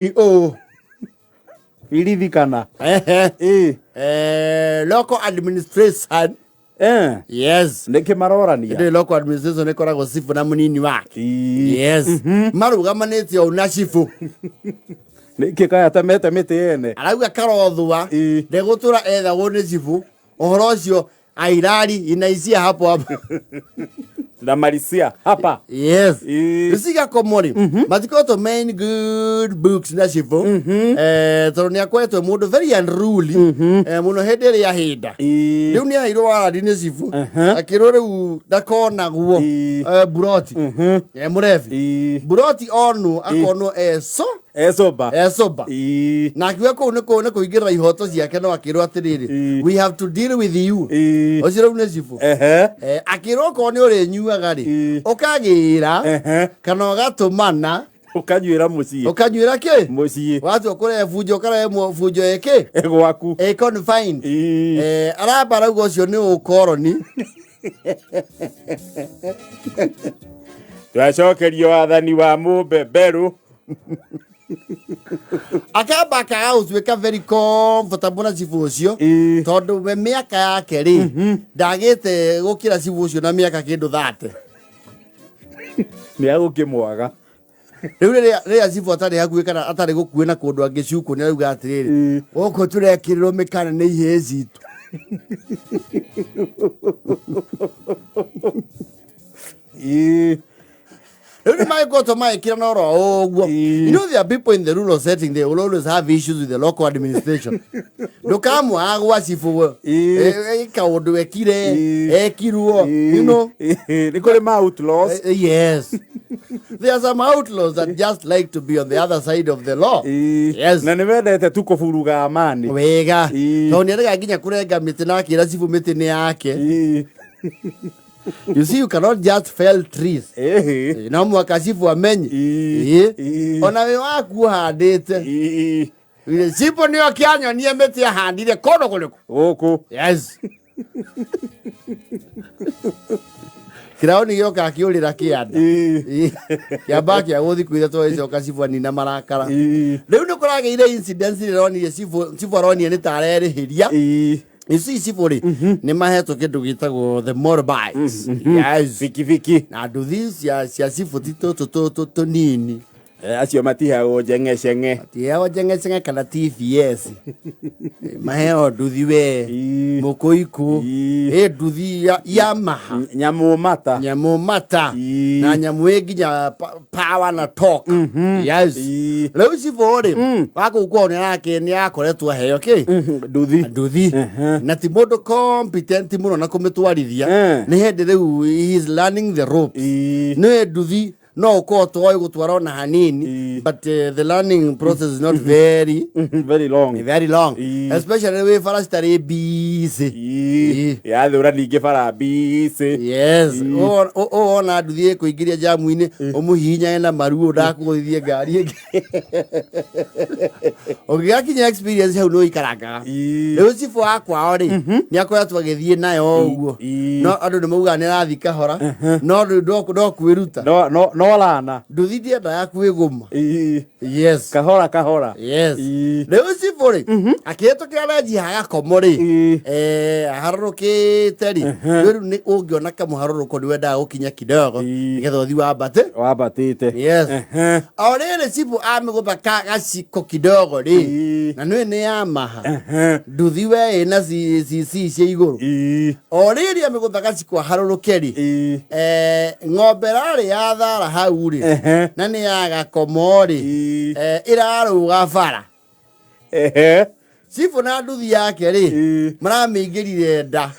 Ũ birithi kana? Ehe. Ĩ. Local administration. Yes. Nĩkĩ marorania? Ndĩ local administration ĩkoragwo cibũ na mũnini wake. Ĩ. Yes. Marũgamanĩtie ũũ na cibũ. Nĩkĩ kaya temete mĩtĩ ene? Arauga karothua Ĩ. ndegũtũra ethagwo nĩ cibũ. Ũhoro ũcio airari inaishia hapo hapo. Tunamalizia hapa. Yes. Ĩ. Cigakomwo rĩ, matikoretwo me in good books na cibũ. Tondũ nĩ akoretwo e mũndũ very unruly, mũno hĩndĩ ĩrĩa ahĩnda. Ĩ. Rĩu nĩ aheirwo warandi nĩ cibũ, akĩrwo rĩu ndakonagwo buroti. Mũrebi. Ĩ. Buroti onwo akonwo eso Ecoba. esoba. Ĩ. Na akiuga kũu nĩ nĩ kũingĩrĩra ihoto ciake, no akĩrwo atĩrĩrĩ, we have to deal with you. Ĩ. Ũcio rĩu nĩ cibũ. Akĩrwo okorwo nĩ ũrĩnyuaga rĩ, ũkagĩra kana ũgatũmana. Ũkanyuĩra mũciĩ. Ũkanyuĩra kĩ? Mũciĩ. Watua kũrehe bunjo, ũkarehe bunjo ĩkĩ? Gwaku. Ĩ confined. Ĩ. Aramba arauga ũcio nĩ ũkoroni. Twacokerio wathani wa mũbeberu. Akamba akaga gũtuĩka very comfortable na cibũ ũcio, tondũ we mĩaka yake rĩ, ndagĩte gũkĩra cibũ ũcio na mĩaka kĩndũ 30. Nĩ agũkĩmwaga. Rĩu rĩrĩa cibũ atarĩ hakuhĩ kana atarĩ gũkuhĩ na kũndũ angĩcukwo, nĩ arauga atĩrĩrĩ, gũkũ tũrekĩrĩrwo mĩkana nĩ ihĩĩ citũ. Rĩu nĩ magĩkoretwo magĩkĩra na oro ũguo. You know, there are people in the rural setting, they will always have issues with the local administration. Ndũkamwaga gwa cibũ. Kaũndũ ekire, ekirwo, you know. Nĩ kũrĩ ma outlaws. Yes, there are some outlaws that just like to be on the other side of the law. Yes. Na nĩ mendete tu kũburuga amani. Wega. Tondũ nĩ arega nginya kũrenga mĩtĩ na akĩra cibũ mĩtĩ nĩ yake. You see, you cannot just fell trees. No mũhaka cibũ amenye. Ona wĩ waku ũhandĩte. Cibũ nĩo kĩanyonie mĩtĩ ahandire kũndũ kũrĩkũ? Gũkũ. Yes. Kĩraũni gĩoka kĩũrĩra kĩanda. Kĩamba kĩa gũthikũ 3 agĩcoka cibũ anina marakara. Rĩu nĩ kũragĩire incidents ĩronire cibũ, cibũ aronire nĩ ta arerĩhĩria. Ici cibũ rĩ, nĩ mahetwo kĩndũ gĩtagwo the motorbikes. Yes. Bikibiki. Na nduthi cia cibũ ti tũtũ tũtũ tũnini. Acio matiheagwo njeng'eceng'e. Tiheagwo njeng'eceng'e kana TVS. Maheo nduthi we. Mũkũikũ. Ĩ nduthi ya Yamaha. Nyamũ mata. Nyamũ mata. Na nyamũ ĩ nginya power na torque. Yes. Rĩu cibũ rĩ, wa kũu kwao nĩ arakoretwo aheo kĩ? Nduthi. Nduthi. Na ti mũndũ competent mũno na kũmĩtwarithia. Nĩ hĩndĩ rĩu he is learning the ropes. Nĩ nduthi no ũkorwo toĩ gũtwara ona hanini, but the learning process is not very very long. Very long. Especially wĩ bara citarĩ busy. Yathũra ningĩ bara busy. Yes. Wona nduthi ĩkũingĩria jamu-inĩ, ũmũhihinyage na maruo ndakũgũthithie ngari ĩngĩ. Ũngĩgakinya experience hau nĩ ũikarangaga. Rĩu cibũ wa kwao rĩ, nĩ akoretwo agĩthiĩ nayo ũguo. No andũ nĩ maugaga nĩ arathiĩ kahora, no rĩu no kwĩruta. No no no lana. Nduthi ndiendaga kwĩgũma. Yes. Kahora kahora. Yes. Rĩu cibũ rĩ, akĩhĩtũkĩra renji hagakomo rĩ, aharũrũkĩte rĩ, rĩu nĩ ũngĩona kamũharũrũko nĩ wendaga gũkinya kidogo nĩgetha ũthiĩ wambate. Wambatĩte. Yes. O rĩrĩ cibũ amĩgũtha gaciko kidogo rĩ, na nĩ nĩ Yamaha. Nduthi we ĩna CC cia igũrũ. O rĩrĩ amĩgũtha gaciko aharũrũke rĩ, ng'ombe ĩrarĩ ya thara hau rĩ, na nĩ ya gakomo rĩ, ĩrarũga bara. Cibũ na nduthi yake rĩ, maramĩingĩrire nda.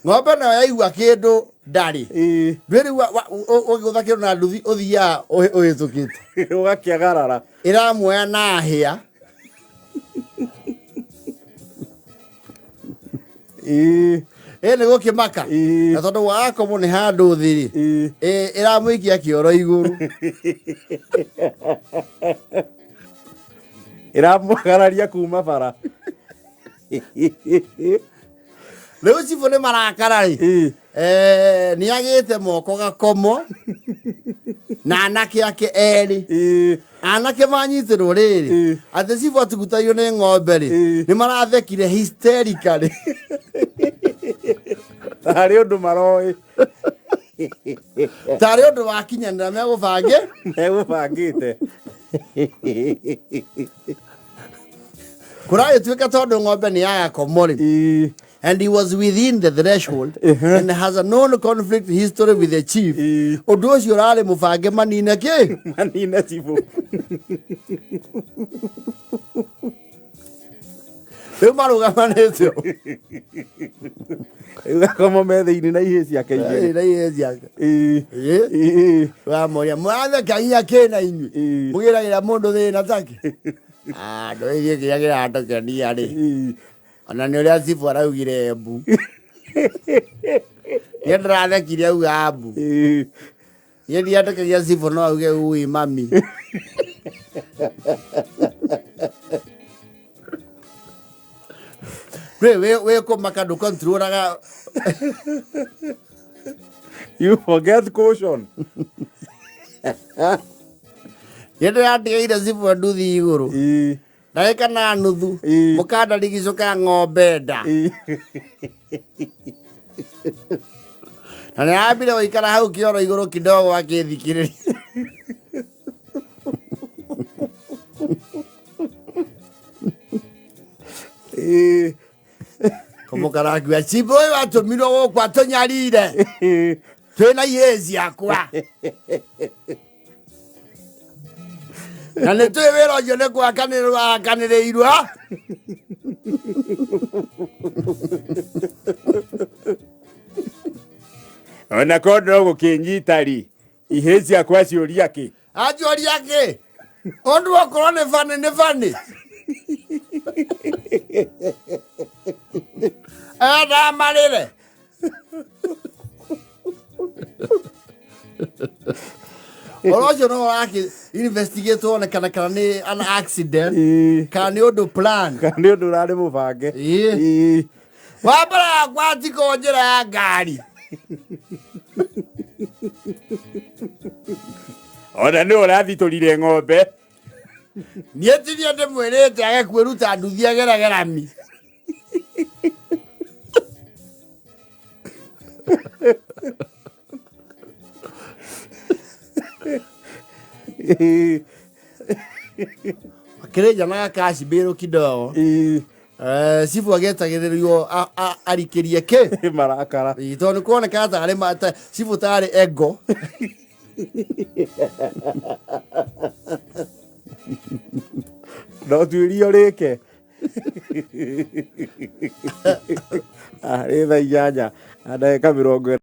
Ng'ombe nayo yaigua kĩndũ ndarĩ. Ndwĩ rĩu ũgĩgũtha kĩndũ na nduthi ũthiaga ũhĩtũkĩte. Ũgakĩagarara. Ĩramuoya na hĩa. Ĩ nĩ gũkĩmaka. Na tondũ wagakomwo nĩ handũ thĩ rĩ, ĩramũikia kĩoro igũrũ. Ĩramwagararia kuma bara. Rĩu cibũ nĩ marakara rĩ. Nĩ agĩte moko gakomo na anake ake erĩ. Anake manyitĩrwo rĩrĩ atĩ cibũ atugutagio nĩ ng'ombe rĩ, nĩ marathekire hysterically. Tarĩ ũndũ maroĩ. Tarĩ ũndũ wakinyanĩra megũbange. Megũbangĩte. Kũragĩtuĩka tondũ ng'ombe nĩ ya gakomo rĩ, and he was within the threshold and has a known conflict history with the chief. Ũndũ ũcio ũrarĩ mũbange manine kĩ? Manine cibũ. Rĩu marũgamanĩte. Rĩu gakomo me thĩinĩ na ihĩ ciake igĩrĩ. Na ihĩ ciake. Wamoria mwathekagia kĩ na inyuĩ? Mũgĩragĩra mũndũ thĩna take? Ah, ndũĩ ithuĩ kĩrĩa kĩratũkenia rĩ, ona nĩ ũrĩa cibũ araugire mbu. Niĩ ndĩrathekire auga mbu. Niĩ ndietĩkagia cibũ no auge ui mami. Wĩ wĩ kũmaka ndũkontrolaga. You forget caution. Niĩ ndĩratigaire cibũ nduthi igũrũ. Ndagĩka na nuthu. Mũkanda rigicũka ng'ombe nda. Na nĩ arambire gũikara hau kĩoro igũrũ kidogo akĩthikĩrĩria. Kũmũkarangia cibũ ũyũ atũmirwo gũkũ atũnyarire. Twĩna ihĩĩ ciakwa. Na nĩ tũĩ wĩra ũcio nĩ gwakanĩrĩrwo akanĩrĩirwo. Ona korwo no gũkĩnyita rĩ, ihĩĩ ciakwa ciũria kĩ? Anjũria kĩ? Ũndũ okorwo nĩ bani nĩ bani. Endamarĩre. Ũhoro ũcio no ũrakĩ investigate wone kana kana nĩ an accident kana nĩ ũndũ plan. Kana nĩ ũndũ ũrarĩ mũbange. Wa mbere yakwa tiko njĩra ya ngari. Ona nĩ ũrathitũrire ng'ombe. Niĩ tirie ndĩmwĩrĩte age kwĩruta nduthi ageregerami. Akĩrĩnja na gakacibĩrũ kidogo. Cibũ agĩetagĩrĩrio arikĩrie kĩ? Marakara. Tondũ nĩ kuonekaga tarĩ cibũ tarĩ ego. No tuĩrio rĩke. Rĩ thaa 8 na ndagĩka 40.